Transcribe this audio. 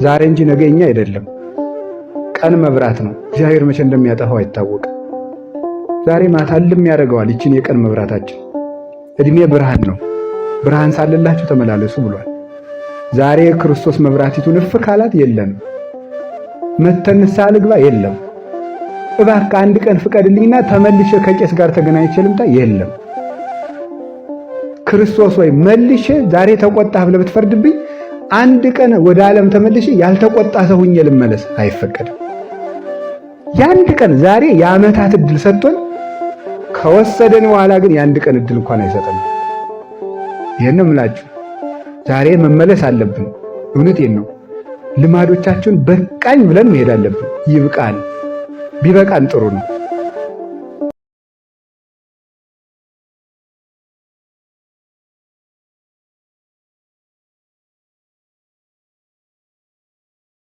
ዛሬ እንጂ ነገ የኛ አይደለም። ቀን መብራት ነው። እግዚአብሔር መቼ እንደሚያጠፋው አይታወቅም። ዛሬ ማታ እልም ያደርገዋል ይችን የቀን መብራታችን። እድሜ ብርሃን ነው። ብርሃን ሳለላችሁ ተመላለሱ ብሏል። ዛሬ ክርስቶስ መብራቲቱን እፍ ካላት የለንም። መተን ንስሐ ልግባ የለም። እባክህ አንድ ቀን ፍቀድልኝና ተመልሼ ከቄስ ጋር ተገናኝቼ ልምጣ የለም። ክርስቶስ ወይ መልሼ ዛሬ ተቆጣህ ብለህ ብትፈርድብኝ አንድ ቀን ወደ ዓለም ተመልሼ ያልተቆጣ ሰው ሁኜ ልመለስ አይፈቀድም። የአንድ ቀን ዛሬ የዓመታት እድል ሰጥቶን ከወሰደን በኋላ ግን የአንድ ቀን እድል እንኳን አይሰጠንም። ይሄን ነው የምላችሁ። ዛሬ መመለስ አለብን። እውነቴን ነው። ልማዶቻችን በቃኝ ብለን መሄድ አለብን። ይብቃን። ቢበቃን ጥሩ ነው።